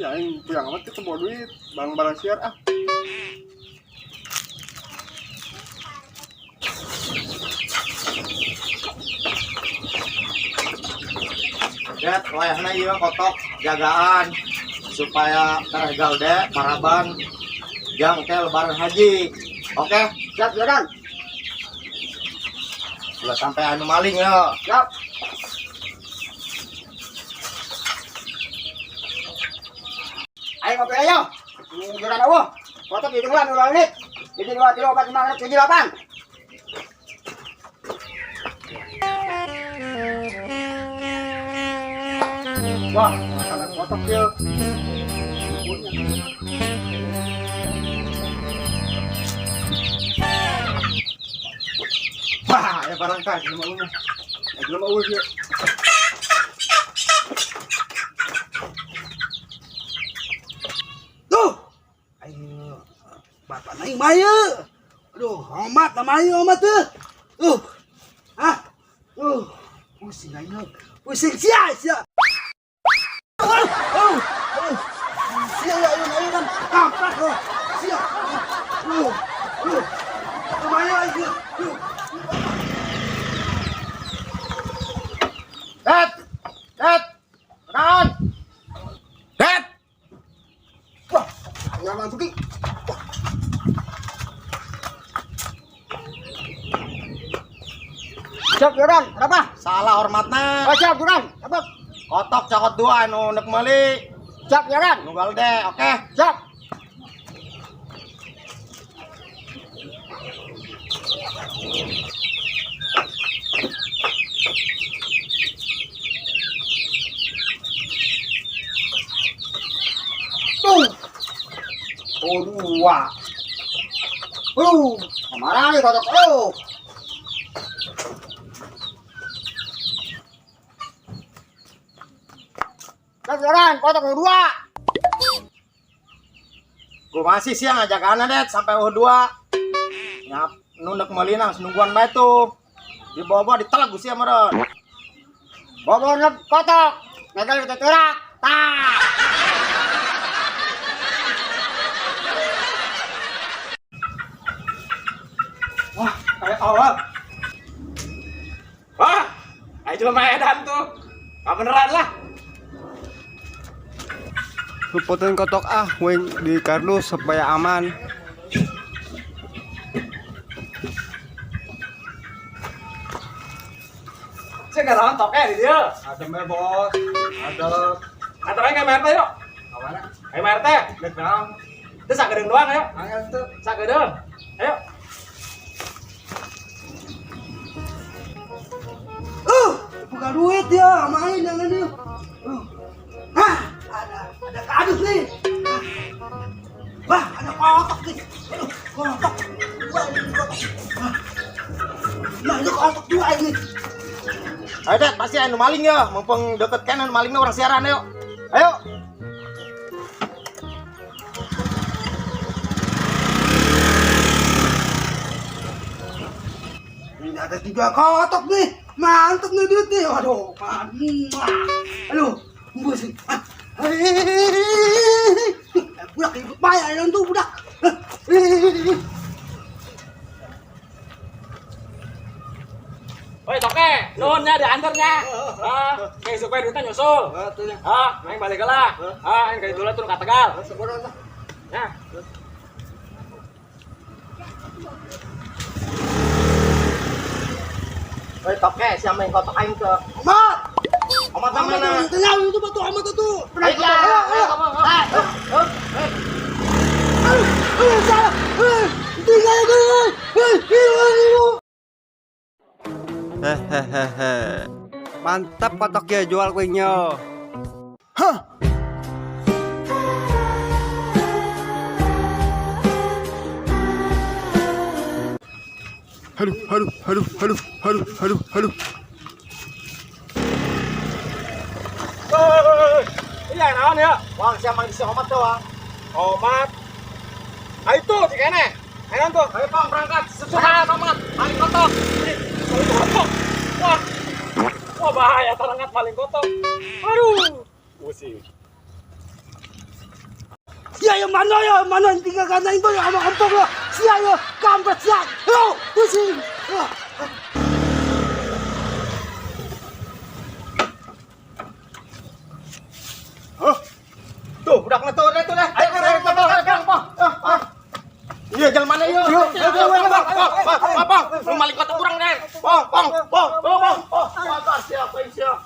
Iya, aing puyang amat kita bawa duit, barang-barang siar ah. Det, wayahna ieu kotok jagaan supaya teregal de paraban jang teh lebaran haji. Oke, Siap, Jordan. ulah sampai anu maling ya. Siap. Ayo ngopi ayo. Jordan eueuh. Kotok hitungan ulah menit. 1 2 3 4 5 6 7 8. Wah, sangat kotok ya. Wah, ya barang tah jelema eueuh. Ya jelema eueuh ieu. Tuh. Aing bapak naik maya. Aduh, omat namanya omat tuh. Tuh. Ah. Tuh. Pusing aing. Pusing sia sia. Aduh, aduh, aduh. Sia ya aing aing kan kampret loh. Sia. Aduh. Aduh. Maya aing. Aduh. Det, det, naon? Det, Wah, nyaman tuh ki. Siap, Jordan. Berapa? Salah hormatna. Oh, siap, Jordan. Apa? Kotok cokot dua anu nek meuli. Siap, Jordan. Nu galde, oke. Siap. Tuh. Oh, dua. Kemana nih kotok? Oh. Siap, Jordan. Kotok dua. Gua masih siang ngajagaan Det sampai U2. Nyap nu nek meuli nang nungguan bae tuh. Dibawa-bawa diteleg sia meureun. Bobon kotok. Ngegal kita terak. Tak. Wah, kayak awal. Wah, ayo cuma Medan tuh. Gak beneran lah. Luputin kotok ah, wing di kardus supaya aman. Saya nggak tahu toknya di dia. Ada me bos, ada Antar aja ke MRT yuk. kawana, MRT. Vietnam, Itu sagedeng doang ayo. angel tuh. Sagedeng. Ayo. Buka duit ya, main jangan yuk. Hah, ada kardus nih. Wah, ada kotak nih. Aduh, kotak. Wah, ini kotak. Hah. Nah, ini kotak dua ini. Ayo Det, pasti anu maling ya. Mumpung deket kan anu malingnya orang siaran ayo. Ayo. Ini ada tiga kotak nih. Mantap nih duit nih. Waduh, mantap. Aduh, pusing. Ah, hehehe. Budak ikut bayar yang tuh budak. Hehehe. Woi, toke, nuhunnya diantarnya. Ah, kayak supaya duitnya nyusul. Ah, main balik lah. Ah, yang kayak dulu tuh ke Tegal. Nah. Woi toke, siapa yang kotok aing ke? Amat. Omat Amat mana? tuh, itu batu amat itu. Ayo, Ayo, ayo. ayo. Aduh, aduh, salah. Eh, tinggal gue. Eh, eh, Hehehe. Mantap kotoknya jual kuingnya. Hah. Aduh, aduh, aduh, aduh, aduh, aduh, aduh. Woi, iya naon ya? Wang, siapa yang si omat tuh, Wang? Omat. Ah itu si kene. Ayo tuh. Ayo, Pang, berangkat. Susulan omat, maling kotok. Maling kotok. Wah. Wah bahaya tarangat maling kotok. Aduh. Pusing. Sia ya mana ya mana tinggalkan aing tuh ya sama kampung lo. Sia ya kampret sia. Yo, pusing. Ah. Tuh, budakna tuh, tuh, tuh, ayo, ayo, ayo, ayo, ayo, ayo. Iya, jalan mana yuk? Yuk, yuk, yuk, bang, bang, bang, bang, lu maling kota kurang deh. Bang, bang, bang, bang, bang, oh, siap, siap.